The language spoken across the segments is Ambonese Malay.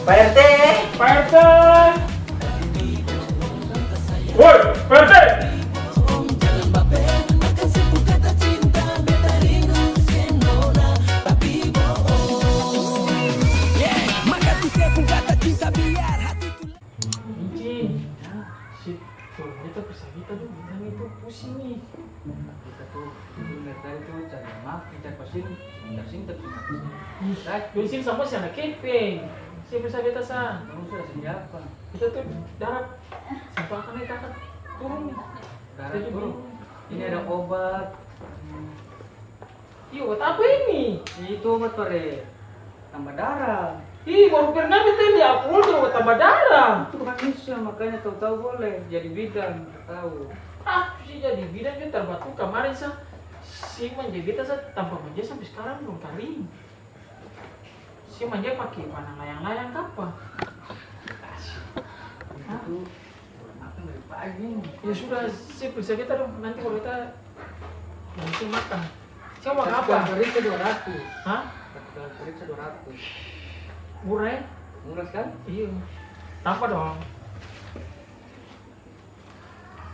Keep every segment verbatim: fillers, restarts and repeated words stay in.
Pak R T. Pak R T. Woi, Pak R T. Micin, si Tulang beta periksa beta dong bilang itu pusing ni. Beta tu, itu dari tadi tu cari maaf, cari pasien, sebentar sini, tapi sebentar sini. Ih, dong sini samua seng ada kepeng. Seng periksa beta sa. Kamu sudah sejak apa? Beta tu darah sampai akang naik, akang turun ni. Darah turun. Ini ada obat. Ih, obat apa ini? Itu obat pare tambah darah. Ih, baru pernah beta lia alkohol deng obat tambah darah. Itu kan bisa, makanya tau-tau boleh jadi bidan, tau. Ah, si jadi bidan jua tar batul kamari sa. Si manja beta sa tampa manja sampe skarang blom karing. Si manja pake panang layang-layang kapa? Hah? Itu orang makan dari pagi ini. Ya sudah, si periksa beta dong. Nanti kalo beta berhasil makan. Siapa mau apa? Satu kali periksa dua ratus. Hah? Satu kali periksa dua ratus. Murah ya? Murah sekali. Iya. Tampa dong.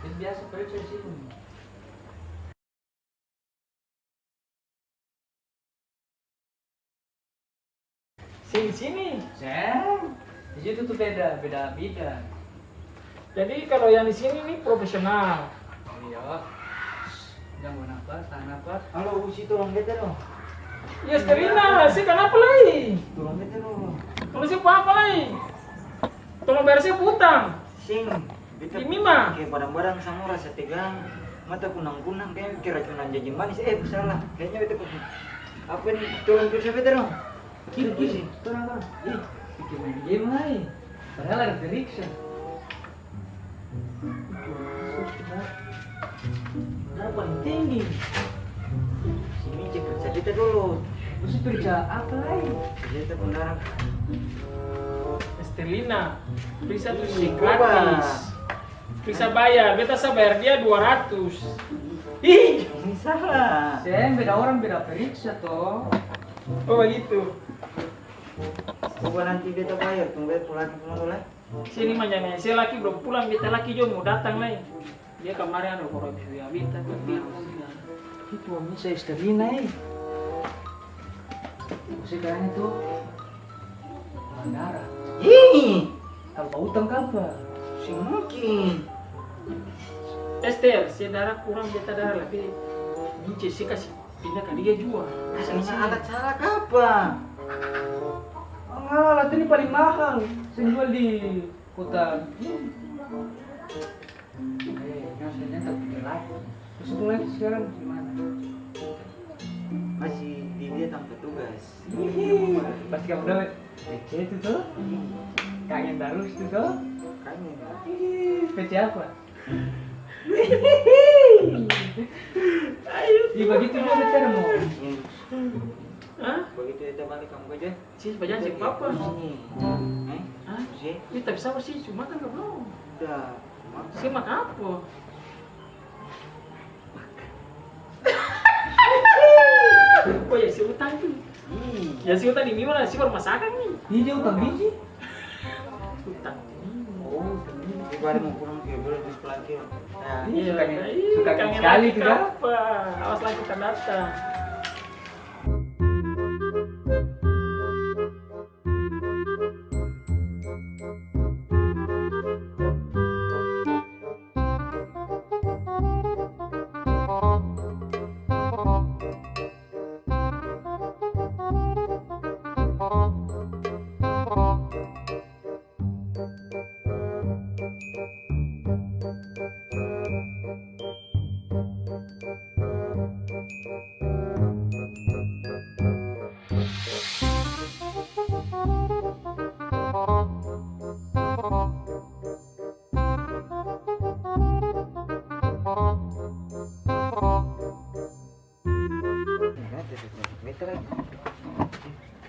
Jadi biasa periksa di sini. Seng di sini. Seng. Di situ tu beda, beda bidang. Jadi, kalo yang di sini ni profesional. Iya. Jang napas, tahan napas. Halo, Usi, tolong beta dong. Iya, Sterina, se kanapa lai? Tolong beta dong. Tolong se pa apa lai? Tolong bayar se pu utang. Seng. Beta pake barang-barang samua rasa tegang, mata kunang-kunang, kayanya keracunan janji manis. Eh, salah, kayanya beta pake apa ni? Tolong periksa beta dong. Kiri, kiri. Torang, torang. Ih, biking main game lai. Padahal ada periksa. Darah paling tinggi. Si Mice periksa beta dolo. Terus periksa apa lai? Beta pung darah. Sterlina, periksa tu seng gratis. Bisa bayar, beta sa bayar dia dua ratus. Ih, jang salah. Seng, beda orang beda periksa to. Oh, bagitu. Coba nanti beta bayar, tunggu beta pung laki pung dolo lai. Sini mah jangan, se laki belum pulang, beta laki jua mo datang lai. Dia kamari ada korupsi beta, tapi itu bisa Sterlina, eh. Ose kayanya tu bandara. Ih. Tanpa utang kapa? Seng mungkin. Ester, se darah kurang, beta darah lebe. Mice se kasi pinda ka dia jua. Seng alat cara kapa? Alat ini paling mahal. Seng jual di kota. Eh, yang ternyata punya laki. Terus mulai sekarang gimana? Masih di dia tampa tugas. Hihi, pas kamu dapet P C itu tuh, kangen terus tuh tuh. Kangen. Hihi, P C apa? Ih, begitu juga cara mau. Hah? Begitu itu balik kamu kerja. Sis, bajalan seng papa. Sini. Eh? Hah? Sini. Ih, tapi sabar sih, su makan ka blom? Udah, makan. Seng makan apa? Makan. Oh ya, si utang tuh. Ih. Ya, si utang di mimpi, si baru masakan nih. Ih, dia utang biji. Utang. Oh, utang biji. Dia balik mau pulang, dia balik di sekolah dia. Nah, iya, suka nih, iya, suka nih kangen sekali lagi tuh, dah. Kapa? Awas lagi utang datang.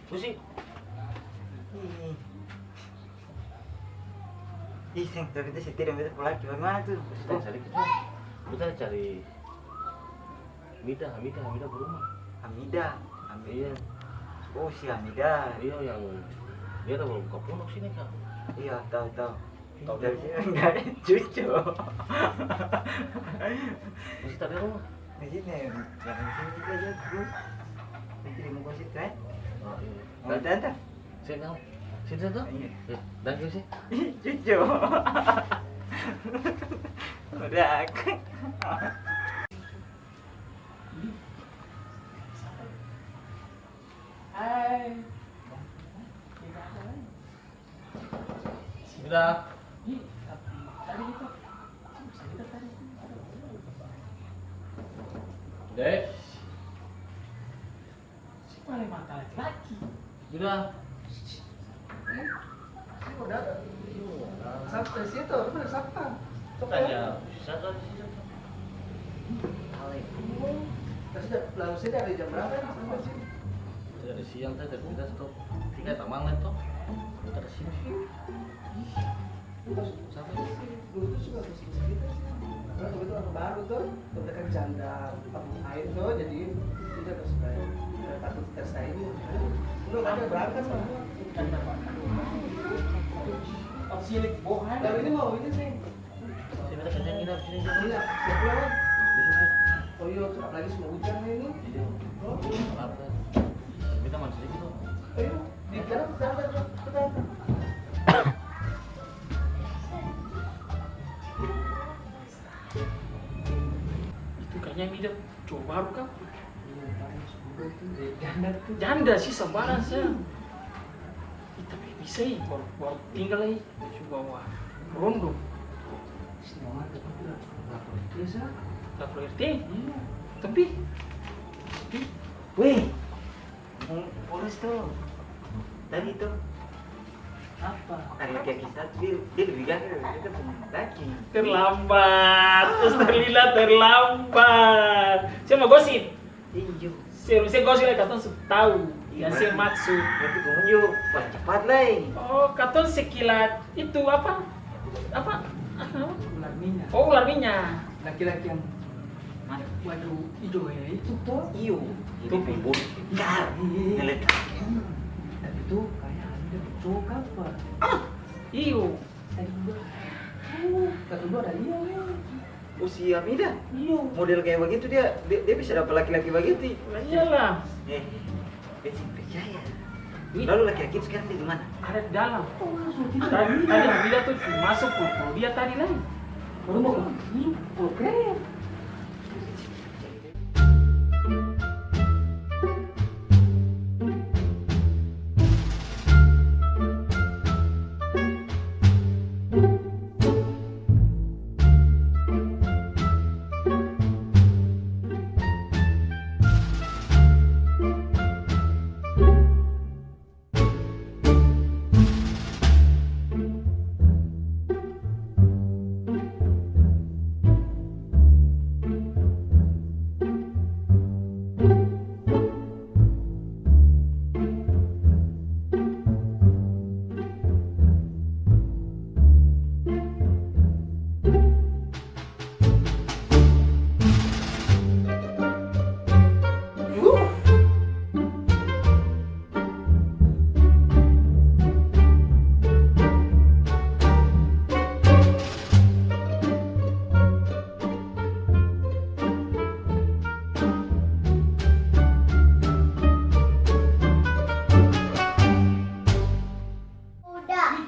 Pusi. Ih. Ih, seng, tapi itu setir yang beta pung laki, bagaimana tuh? Sedang sadiki, beta cari Mida, Hamida, Hamida pung rumah. Hamida? Hamida. Iya. Oh, si Hamida. Iya, yang Dia ada buka pondok sini, Kak. Iya, tahu, tahu. Tahu dari sini, dari cucu. Masih tak ada rumah? Di sini, yang di sini juga dia dulu. Itu di muka situ, eh. Oh, iya. Mau tante? Sini, sini, sini, tuh. Iya. Eh, dan sini. Cucu. Udah. Hai. Sudah. Dek. Siapa yang mata laki-laki? Sudah. Sabta situ, apa sabta? Tanya, siapa di situ? Alek. Terus udah, lalu sini dari jam berapa ya, sampai sini? Dari siang tadi, dari kita stop. Tiga tamang lah tuh. Kita ke sini. Ih, itu pas siapa sih? Dulu tuh suka ke sini kita sih. Karena kebetulan orang baru tuh, kita kan janda, kampung air tuh, jadi kita harus kayak, eh, takut tersaingi. Aduh, udah, kami berangkat sama. Aduh, aduh. Aduh, silik, bohong. Kalau ini mau ini sih. Sini, kita kerja nginap sini, Cok. Iya, siap pulang, kan? Besok, Cok. Oh iya, Cok, apalagi semua hujan ini. Iya. Oh. Lapar. Kita makan sedikit, Cok. Ayo, di dalam, dalam, Cok. Kita. Itu kayaknya ini, Cok, cowok baru, kan? Iya, baru semua itu. Janda tuh. Janda sih, sembarang sih. Ih, tapi bisa, ih, baru, baru tinggal, ih. Su bawa rondo. Lapor R T, sa? Lapor R T? Iya. Tapi, tapi, weh, polisi tuh. Tadi tuh. Apa? Ada laki-laki satu, dia, dia lebih gagah dari kita pung laki. Terlambat. Terlambat. Siapa gosip? Iyo. Se, se gosip lai katong su tau. Iya, yang se maksud. Berarti kong jo, cepat lai. Oh, katong sekilat itu apa? Apa? Apa? Ular minyak. Oh, ular minyak. Laki-laki yang baju ijo ya itu toh? Iyo. Itu pun bos. Iya, iya, iya. Ngeliat. Hmm. Tapi itu kayak ada cowok apa? Ah! Iyo. Tadi gua, uh, kata gua ada lihat nih. Oh, si Amida? Iyo. Model kayak begitu dia, dia, dia bisa dapat laki-laki begitu. Iyalah. Eh, dia sih percaya. Ih. Lalu laki-laki itu sekarang dia di mana? Ada di dalam. Oh, langsung tidur. Tadi, tadi Amida tuh masuk pukul dia tadi lagi. Baru mau, ih, oke. Udah.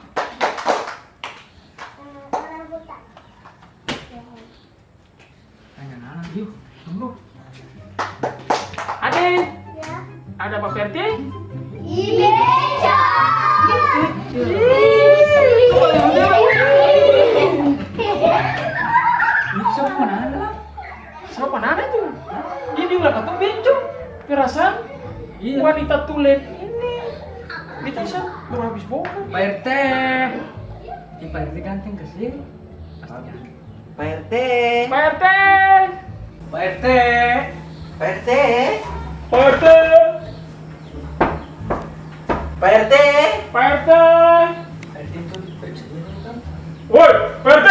Orang hutan. Tanya anak, yuk, tunggu. Ade, ya. Ada Pak P R T? Iya. Ini siapa, mana? Siapa, mana itu? Ini ulah katong bencong. Perasaan, iya, wanita tulen ini. Beta sa baru habis bongkar. Pak R T. Ini Pak R T ganteng kasi. Pasti ganteng. Pak R T. Pak R T. Pak R T. Pak R T. Pak R T. Pak R T. Pak R T. Pak R T itu periksa dulu, kan? Woi, Pak R T.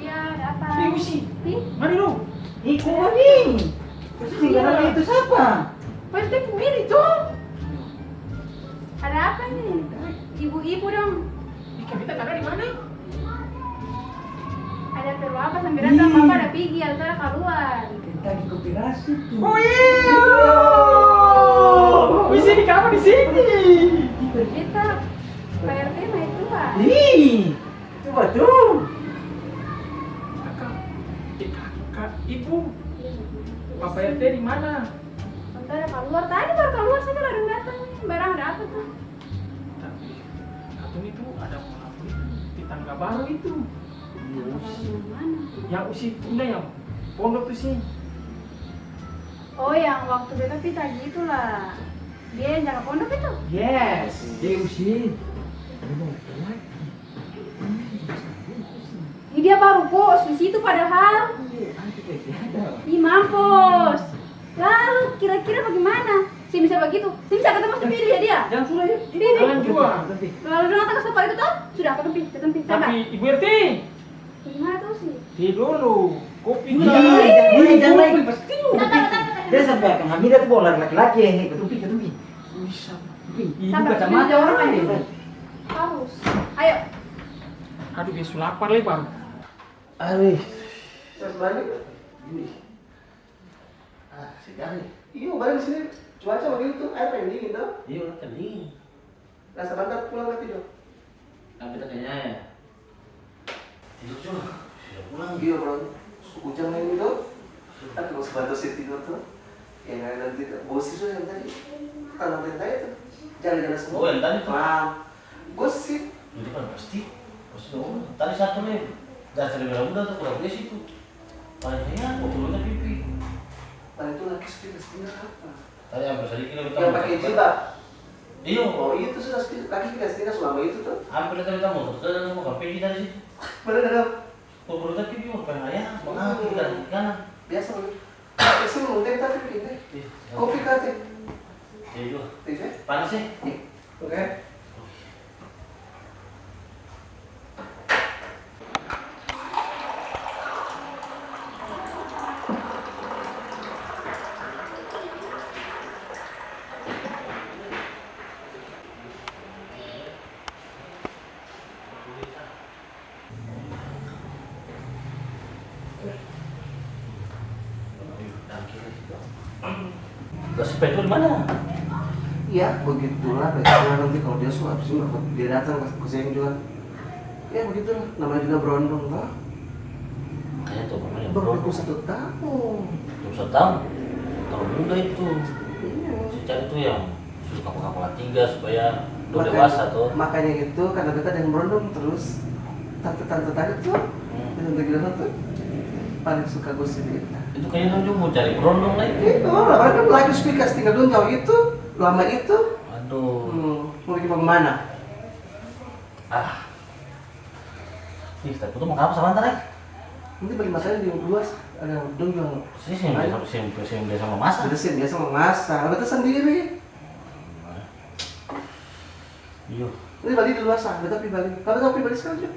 Iya, ada apa? Ih, Usi. Ih. Mari lu. Ih, kok mari? Usi, iya. Itu siapa? Pak R T pung ini, tuh. Ada Dong. Ih, Kevita kado di mana? Ada perlu apa sampe datang? Ih. Papa ada pigi, Alta ada kaluar. Tadi koperasi tu. Oh iya. Bisa di kamar di sini. Beta, Pak R T mah itu, Pak. Ih, coba tu. Kakak, eh, kakak, ibu. Papa R T di mana? Alta ada kaluar. Tadi baru kaluar saja, baru datang. Barang ada apa tu? Tapi katong itu ada orang itu, tetangga baru itu. Tetangga baru yang mana? Yang usi pinda yang pondok tu sih. Oh, yang waktu beta pi tadi itu lah. Dia yang jaga pondok itu? Yes, dia usi. Ini dia baru kos di situ padahal. Ih, mampus. Lalu kira-kira bagaimana? Seng bisa bagitu. Seng bisa katong musti pilih ya dia? Jangan sudah, ya. Pilih. Jangan jua. Lalu dong datang ke sofa itu toh? Sudah, katong pi, katong pi. Tapi Ibu R T. Bagaimana tuh sih? Pi dulu. Kopi. Jangan naik. Dia sampai akan Hamida tuh bawa laki-laki ya. Katong pi, katong pi. Bisa. Pi, ibu kacamata. Harus. Ayo. Aduh, dia su lapar lebar. Aduh. Pas balik, ini. Ah, segar nih. Iyo, balik di sini. Cuaca bagitu, air pengen dingin, toh? Iyo, air pengen dingin. Nah, sabantar pulang nanti, dong. Tapi tak kayaknya ya. Tidur juga. Sudah pulang. Iyo, bro. Ujang ini, toh. Tapi kalau sebantar saya tidur, toh. Yang ada nanti, gosip sudah yang tadi. Tanam yang tadi, toh. Jalan-jalan semua. Oh, yang tadi, toh? Nah, gosip. Itu kan pasti, pasti dong. Tadi satu nih, dasar dia bilang udah tuh, kurang besi tuh. Paling hanya, mau turun pipi. Paling itu laki sudah kasih tinggal apa? Tadi hampir sadiki lagi. Yang pakai jilbab? Iyo. Oh, itu sudah laki kasih tinggal selama itu tuh. Hampir tadi kita mau tuh, kita mau ke P J dari situ. Mana ada? Pokoknya tapi dia mau pengen ayah, mau kiri kanan, kiri kanan. Biasa, Bang. Biasa minum teh, tapi bikin teh. Iya. Kopi ka teh? Iya juga. Teh, teh? Panas, ya? Iya. Oke. Lah, si Petrol mana? Iya, begitulah, begitulah nanti kalau dia su-, habis ini dia datang ke, ke sini juga. Ya, begitulah, namanya juga berondong, toh. Makanya tuh, namanya berondong. Baru satu tahun. Baru satu tahun? Kalau muda itu. Iya. Si cari tuh yang Susu kapal-kapal tiga supaya dong dewasa to. Makanya itu, karena beta deng brondong terus, tante-tante tadi tuh, hmm, tante-tante gila tuh, paling suka gosip beta. Itu kayaknya dong juga mau cari brondong lai. Itu, lah, kan laki speakers tinggal dong jauh itu, lama itu. Aduh. Hmm, mau pergi mana? Ah. Ih, tapi tu makapa sabantar, eh? Nanti bali makanan di luar, ada dong jual. Sini seng biasa, seng, seng biasa mamasak. Beta seng biasa mamasak, beta sendiri. Iyo. Nanti bali di luar sana, beta pi bali. Kalau beta pi bali sekarang juga.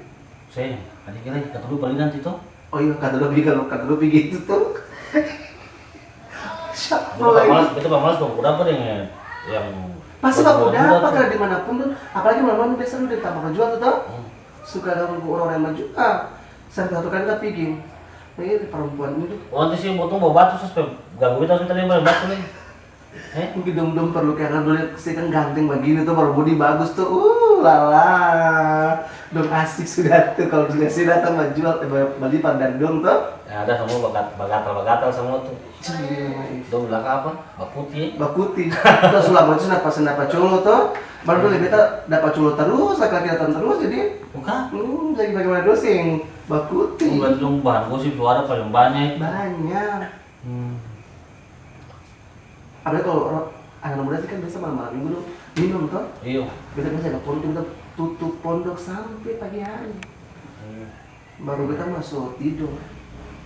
Seng, tadi kira kata dulu bali nanti to. Oh iya, kata dulu pi, kalau kata dulu pi gitu to. Siapa lagi? Beta pamalas, beta pamalas baku dapa deng yang pasti baku dapa, karena dimanapun dong, apalagi malam-malam biasa dong deng tampa bajual to, to? Hmm. Suka ganggu orang-orang yang maju. Ah, sampai satu kali ta pigi. Nah, ini perempuan ini. Oh, nanti sih, botong bawa batu, terus ganggu beta, terus beta lempar batu nih. Eh? Mungkin dong, dong perlu kayak dong lihat, saya kan ganteng begini tuh, baru body bagus tuh. Uh, lala. Dong asik sudah tuh, kalau sudah saya datang menjual, eh, beli pandan dong tuh. Ya, ada semua bagat-, bagatal-bagatal semua tuh. Dong bilang apa? Bakuti. Bakuti. Terus su lama itu seng dapa, seng dapa colo to. Baru dong liat beta dapa colo tarus, laki-laki datang tarus, jadi, hmm, jadi bagaimana dong seng bakuti. Dong berarti dong bahan gosip su ada paling banyak. Banyak. Hmm. Apalagi kalau orang, anak muda sih kan biasa malam-malam minggu dong minum to. Iyo. Beta biasa ada pondok, beta tutup pondok sampe pagi hari. Hmm. Baru beta maso tidor.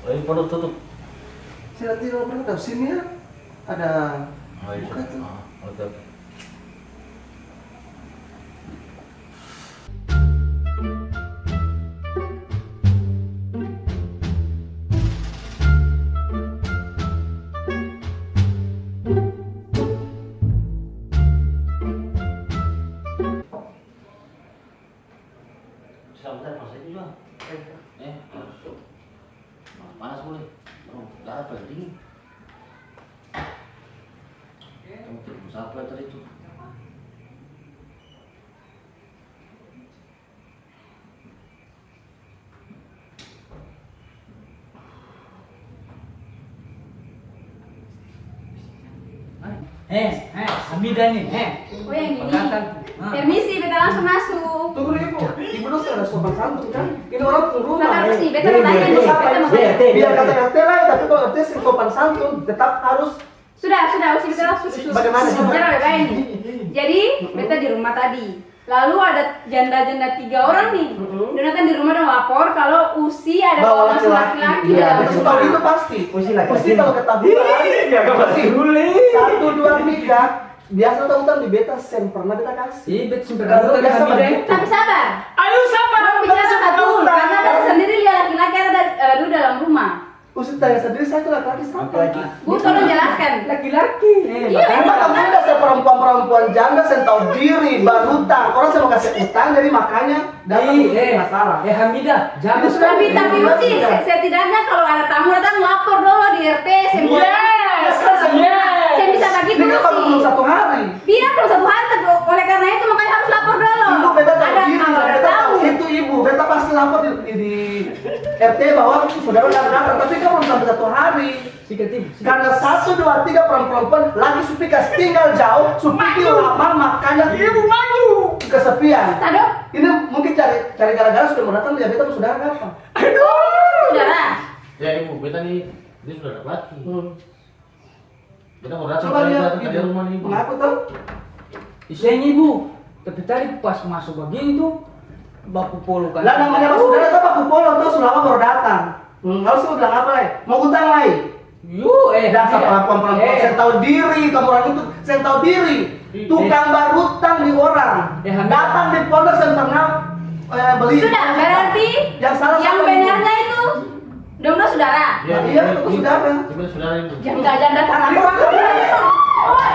Oh, ini pondok tutup? Seng ada tidor, pondok tahu sini ya. Ada buka tuh. Ah, oke, oke. Sampai pas itu juga. Eh, harus. Panas boleh. Darah paling dingin. Kamu terus apa tadi tuh? Eh, eh, Hamida nih, eh. Oh, yang ini. Permisi, beta langsung masuk. Tunggu dulu, Ibu. Ibu dong sudah ada sopan santun, kan? Ini orang turun. Sabar, eh. Beta mau tanya nih, beta mau tanya. Biar kata R T lah, tapi kalau R T sih sopan santun, tetap harus. Sudah, sudah, usir, sudah, sudah, sudah. Bagaimana? Bicara baik-baik nih. Jadi, beta di rumah tadi. Lalu ada janda-janda tiga orang nih. Dong datang di rumah, dong lapor kalau Usi ada bawa masuk laki-laki. Iya, dalam rumah. Itu pasti. Usi laki-laki. Usi kalau ketahuan, iya, pasti. Satu, dua, tiga. Biasa tau utang di beta, seng pernah beta kasih. Iya, beta seng pernah utang di beta. Tapi sabar. Ayo, sabar. Dong bicara satu, karena beta sendiri lihat laki-laki ada, ada duduk dalam rumah. Usi tanya sendiri, saya tuh laki-laki siapa? Laki-laki. Bu, tolong jelaskan. Laki-laki. Iya, memang. Emang kamu udah saya perempuan-perempuan janda, saya tahu diri, baru utang. Orang saya mau kasih utang, jadi makanya datang bikin masalah. Eh, Hamidah, jangan. Tapi, tapi Usi, setidaknya kalau ada tamu datang, lapor dulu di R T, saya mau. Yes, yes. Saya bisa begitu, Usi. Ini kan baru satu hari. Iya, kalau satu hari, tapi oleh karena itu makanya harus lapor dulu. Ibu, beta tahu diri, beta tahu itu, Ibu. Beta pasti lapor di, di, di R T bahwa saudara udah datang, tapi kan belum sampai satu hari. Karena satu, dua, tiga perempuan-perempuan laki su pi kas tinggal jauh, su pi lama, makanya Ibu maju kesepian. Tado. Ini mungkin cari, cari gara-gara sudah mau datang, ya beta pung saudara apa? Aduh, saudara. Ya, Ibu, beta nih, dia sudah ada laki. Coba lihat, Ibu. Mengaku, toh? Seng, Ibu. Tapi tadi pas maso bagini tu, baku polo kan. Lah, namanya basudara tu baku polo, toh, su lama baru datang. Hmm, lalu su bilang apa lai? Mau utang lai? Yu, eh, dasar perempuan-perempuan, seng tau diri, kamu orang itu seng tau diri. Tukang barutang di orang. Datang di pondok seng pernah, eh, beli. Sudah, berarti yang salah yang benarnya itu Dong dua sudara? Iya, iya, itu sudara. Itu sudara itu. Janda-janda tanah. Oi,